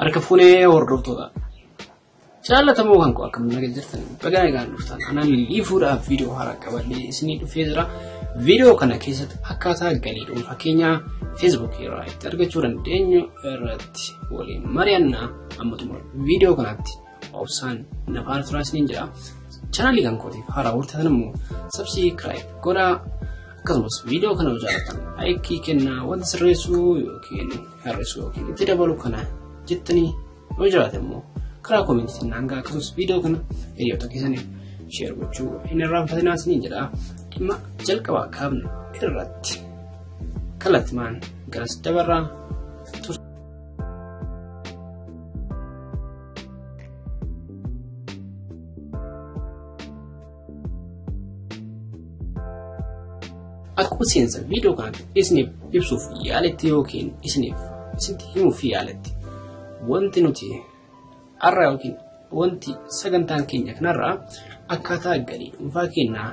Harka fuunee hordoftoota. Jaallatamoo kan koo akkam nagaa jirtan baga nagaan dhuftan anaan liifuudhaaf viidiyoo haaraa qabadhee isinii dhufee jira. Viidiyoo kana keessatti akkaataa galii dhuunfaa keenyaa feesbuukii irraa itti argachuu dandeenyu irratti waliin mari'annaa amma xumura viidiyoo kanatti obsaan na faana turaa isiniin jedha. Chaanaalii kan kootiif haaraa hortatan immoo subscribe godhaa. Akkasumas viidiyoo kana yoo jaallattan laayikii kennaa wanta sirreessuu yookiin hir'isuu yookiin itti dabalu kana jettanii yoo jiraate immoo karaa koomentiitiin naan gahaa. Akkasumas viidiyoo kana hiriyoota keessaniif sheer gochuu hin irraanfatinaa isiniin jedha. Dhimma jalqabaa kaafne irratti kallattimaan garas dabarraa. Akkuma seensa viidiyoo kanatti isiniif ibsuuf yaaletti yookiin isiniif isinitti himuuf yaaletti wanti nuti har'a yookiin wanti sagantaan keenya kanarraa akkaataa galii dhuunfaa keenyaa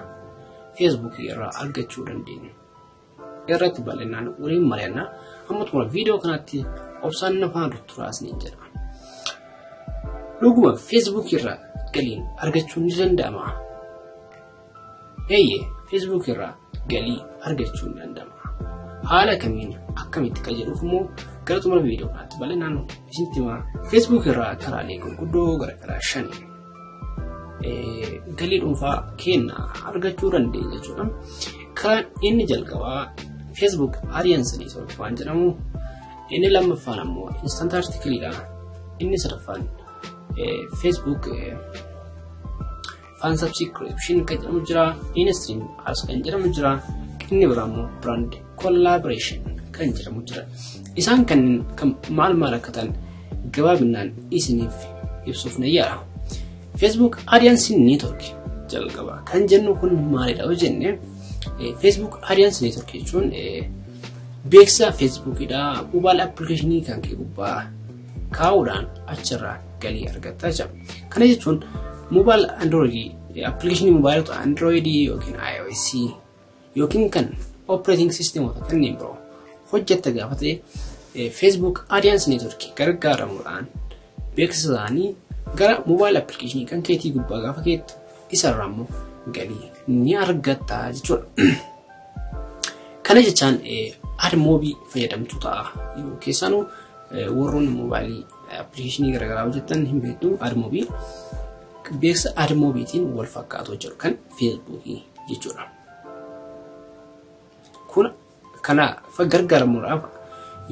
feesbuukii irraa argachuu dandeenyu irratti bal'inaan waliin mari'annaa. Amma xumura viidiyoo kanatti obsaan na faana turaa isiniin jedha. Dhuguma feesbuukii irraa galiin argachuun ni danda'ama. Eeyyee, feesbuukii irraa galii argachuun ni danda'ama. Haala kamiin akkamitti kan jedhuuf immoo gara xumura viidiyoo kanaatti bal'inaan isinitti himaa. Feesbuukii irraa karaalee gurguddoo garaagaraa shani galii dhuunfaa keenya argachuu dandeenya jechuudha. Karaan inni jalqabaa Facebook Audience Network waan jedhamu, inni lammaffaan ammoo Instant Articleidha. Inni sadaffaan Facebook Fan Subscription kan jedhamu jira, InStream Ads kan jedhamu jira, inni biraa immoo Brand Collaboration kan jedhamu jira. Isaan kan maal maal akka ta'an gabaabinaan isiniif ibsuuf na yaala. Facebook Audience Network jalqaba kan jennu kun maalidha yoo jenne, Facebook Audience Network jechuun beeksisa Facebookidha. Mobile applicationii kan kee gubbaa kaa'uudhaan achirraa galii argatta jechuudha. Kana jechuun mobile Android applicationii mobaayilota Android yookiin iOS yookiin kan operating systemoota kanneen biroo hojjetta gaafa ta'e, Facebook Audience Network gargaaramuudhaan beeksisa isaanii gara mobile applicationii kan keetii gubbaa gaafa keettu isarraa immoo galii ni argatta jechuudha. Kana jechaan AdMobi fayyadamtu ta'a. Keessaanuu warroonni moobaayilii appilikeeshinii garaagaraa hojjetan hin beektu AdMobi. Beeksisa AdMobiitiin wal fakkaatu jedhu kan Feesbuukii jechuudha. Kun kana gargaaramuudhaaf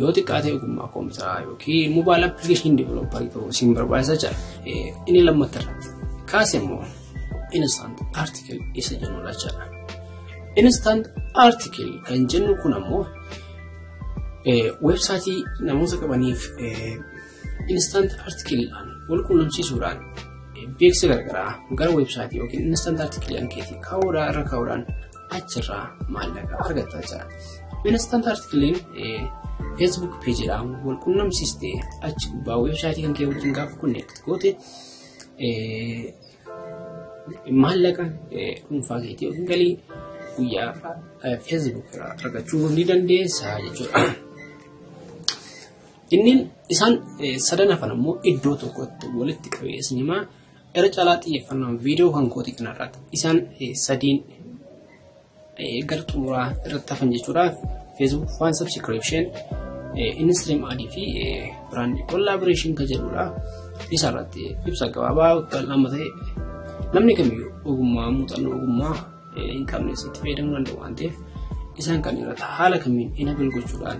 yoo xiqqaate ogummaa kompiitaraa yookiin mobile application developerii ta'uu isin barbaachisa jira. Inni lammatta irratti kaase immoo instant article isa jennudha jechuudha. Instant article kan jennu kun ammoo weebsaayitii namoota qabaniif instant articleedhaan wal quunnamsiisuudhaan beeksisa garaagaraa gara weebsaayitii yookiin instant articleedhaan keetii kaa'uudhaan irra kaa'uudhaan achirraa maallaqa argataa jira. Instant articleen Facebook peejiidhaan wal quunnamsiistee achi gubbaa weebsaayitii kan kee wajjin gaafa connect goote maallaqa dhuunfaa keetii yookiin galii guyyaa Facebook irraa argachuu ni dandeessa jechuudha. Inni isaan sadan hafan ammoo iddoo tokkotti walitti qabee isin himaa. Irra caalaa xiyyeeffannaan viidiyoo kan kootii kanarratti isaan sadiin gara xumuraa irratti hafan jechuudha. Facebook Fan Subscription, InStream Ad fi Brand Collaboration kan jedhudha. Isa irratti ibsa gabaabaa lama ta'e namni kamiyyuu ogummaa muuxannoo ogummaa hin qabne itti fayyadamuu danda'u waan ta'eef isaan kan irratti haala kamiin enable gochuudhaan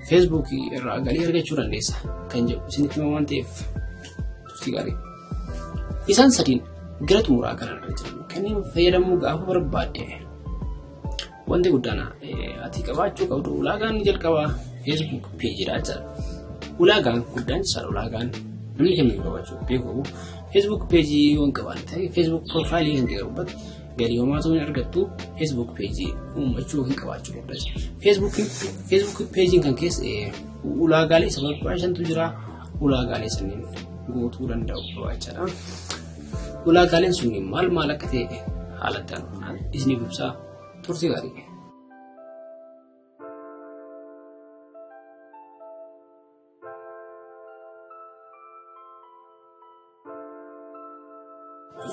Feesbuukii irraa galii argachuu dandeessa kan jedhu isinitti hima waan ta'eef turtii gaarii. Isaan sadiin gara xumuraa kanarra jiran kanneen fayyadamuu gaafa barbaadde wanti guddaan ati qabaachuu qabdu ulaagaan jalqabaa Facebook peejiidha jechuudha. Ulaagaan guddaan jechuudha, ulaagaan namni kamiyyuu qabaachuu beeku qabu. Facebook peejii yoo hin qabaanne ta'e Facebook profaayilii kan kee gubbatti galii homaatu hin argattu. Facebook peejii uummachuu hin qabaachuu qabda. Facebook peejiin kan keessa ulaagaalee isa barbaachisantu jira. Ulaagaalee sanniin guutuu danda'u qabaachaadha. Ulaagaaleen sunniin maal maal akka ta'e haala itti aanu isiniif ibsaa, turtii gaarii.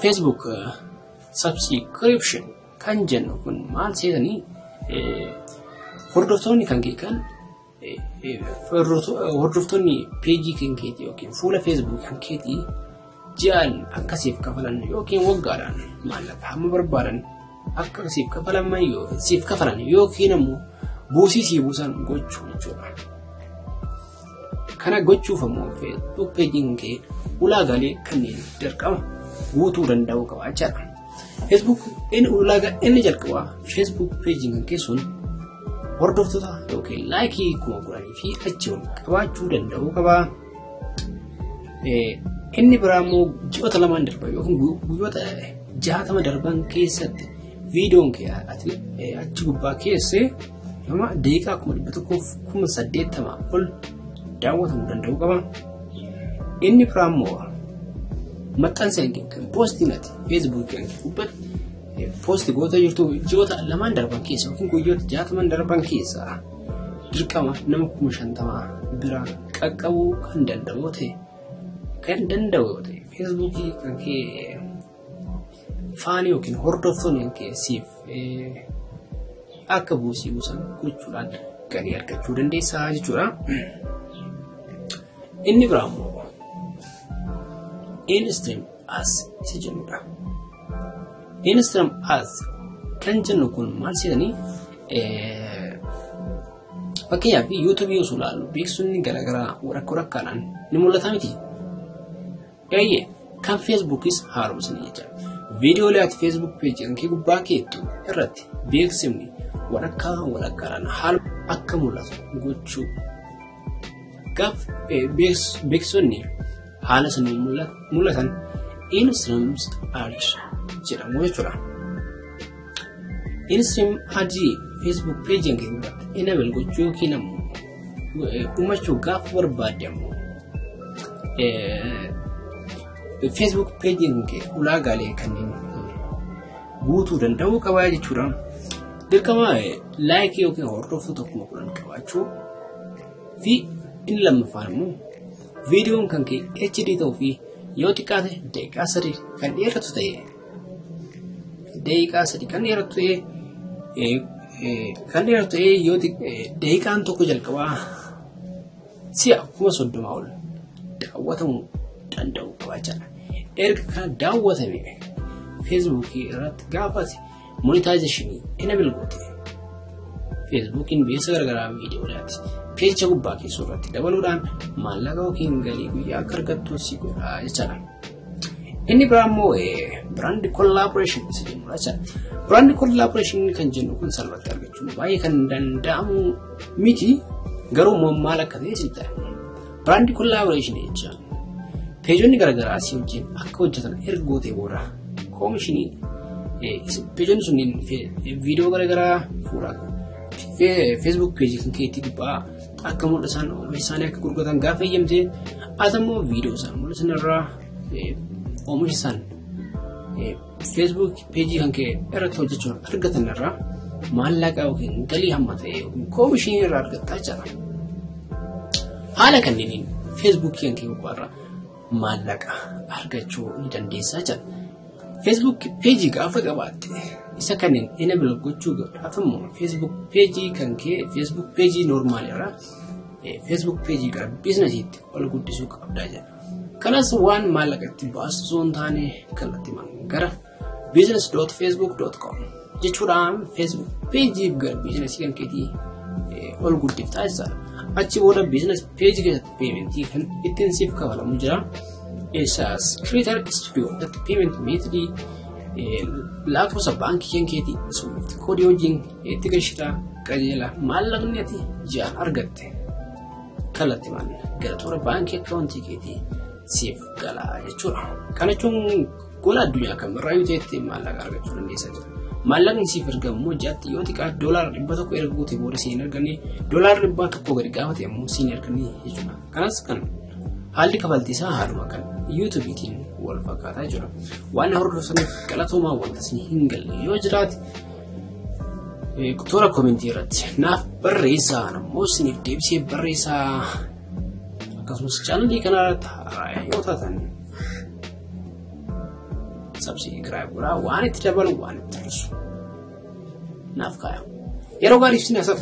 Facebook subscription kan jennu kun maal seetanii, hordoftoonni kan kee kan hordoftoonni peejii kan keetii yookiin fuula Facebook kan keetii ji'aan akkasiif kafalan yookiin waggaadhaan maallaqa hamma barbaadan akka siif kafalan yookiin ammoo buusii sii buusan gochuu jechuudha. Kana gochuuf ammoo Facebook peejiin kee ulaagaalee kanneen dirqama guutuu danda'uu qaba jechaadha. Facebook inni ulaagaa inni jalqabaa, Facebook peejiin kee sun hordoftoota yookiin like 10,000 fi achi ol qabaachuu danda'uu qaba. Inni biraa immoo ji'oota 2n darban yookiin guyyoota 60 darban keessatti viidiyoon kee ati achi gubbaa keessee nama daqiiqaa 180,000 ol daawwatamuu danda'uu qaba. Inni biraa immoo maxxansa kan poostiin ati Feesbuukii kan gubbaatti post gootee jirtu ji'oota 2n darban keessa yookiin guyyoota 60n darban keessa dirqama nama 50,000 bira qaqqabuu kan danda'u yoo ta'e, Feesbuukii kan kee faanii yookiin hordoftoonni kan kee siif akka buusii buusan gochuudhaan galii argachuu dandeessaa jechuudha. Inni biraa immoo in-stream ads isa jennudha. In-stream ads kan jennu kun maal seetanii, fakkeenyaaf Yuutuubii osoo ilaallu beeksisonni garaagaraa walakkaa walakkaadhaan ni mul'ata miti? Eeyyee, kan Feesbuukis haaromsanii jecha. Viidiyoolee ati Facebook peejii kan kee gubbaa keettu irratti beeksifni walakkaa walakkaadhaan haala akka mul'atu gochuu. Gaaf beeksisonni haala saniin mul'atan in-stream ads jedhamu jechuudha. In-stream adii Facebook peejii kan kee gubbaatti enable gochuu yookiin ammoo uumachuu gaafa barbaadde ammoo Facebook peejiin kee ulaagaalee kanneen guutuu danda'uu qabaa jechuudha. Dirqama like yookiin hordoftoota 10,000 qabaachuu fi inni lammaffaan immoo viidiyoon kan kee HD ta'uu fi yoo xiqqaate daqiiqaa 3 kan dheeratu ta'e, daqiiqaa 3 kan dheeratu ta'e, yoo daqiiqaan tokko jalqabaa si'a 30,000 ol daawwatamuu danda'u qaba jechaadha. Erga kana daawwatame, Feesbuukii irratti gaafate monetization enable goote, Feesbuukiin beeksisa garaagaraa viidiyoodhaati peejicha gubbaa keessoo irratti dabaluudhaan maallaqa yookiin galii guyyaa akka argattu si godha jechaadha. Inni biraa immoo brand collaboration isa jennudha jechaadha. Brand collaboration kan jennu kun salphatti argachuun baay'ee kan danda'amu miti, garuu immoo maal akka ta'e sitti hima. Brand collaboration jechaan peejonni garaagaraa si wajjin akka hojjetan erga gootee booda koomishinii peejonni sunneen viidiyoo garaagaraa fuula Facebook peejii kan keetti gubbaa akka mul'isan, oomisha isaanii akka gurguratan gaafa eeyyamte, ati immoo viidiyoo isaan mul'isan irraa oomisha isaan Facebook peejii kan kee irratti hojjechuun argatan irraa maallaqa yookiin galii hamma ta'e yookiin koomishinii irraa argattaa jechaadha. Haala kanneeniin Feesbuukii kan kee gubbaarraa maallaqa argachuu ni dandeessaa jechaadha. Facebook peejii gaafa qabaatte, isa kanneen enable gochuudhaaf immoo Facebook peejii kan kee Facebook peejii normal irraa Facebook peejii gara biizinasiitti ol guddisuu qabdaa jedha. Kanas waan maallaqa itti baasu osoo hin taane, kallattiimaan gara business.facebook.com jechuudhaan Facebook peejii gara biizinasii kan keetii ol guddiftaa jechaadha. Achi booda business peejii keessatti payment kan ittiin siif kafalamu jira. Isaas Creator Studio irratti payment method lakkoofsa baankii kan keetii Swift koodii wajjin itti galchitaa, qajeela maallaqni ati ji'aan argatte kallattiimaan gara toora baankii akkaawuntii keetii siif gala jechuudha. Kana jechuun gola addunyaa kamirraayyuu ta'etti maallaqa argachuu dandeessaa jira. Maallaqni siif ergamu immoo ji'atti yoo xiqqaate $100 erga guutee booda siin erganii, $100 gadi gaafate immoo siin erganii jechuudha. Kanas kan haalli kafaltii isaa haaluma kan Yuutuubiitiin wal fakkaataa jechuudha. Waan hordoftaniif galatoomaa. Wanta isin hin galle yoo jiraate toora koomentii irratti naaf barreessaa, ammoo isiniif deebisee barreessaa. Akkasumas chaanalii kanarratti haaraa yoo taatan Subscribe godhaa, waan itti dabalu, waan itti hir'isu naaf kaaya. Yeroo gaariif sin haasa'u.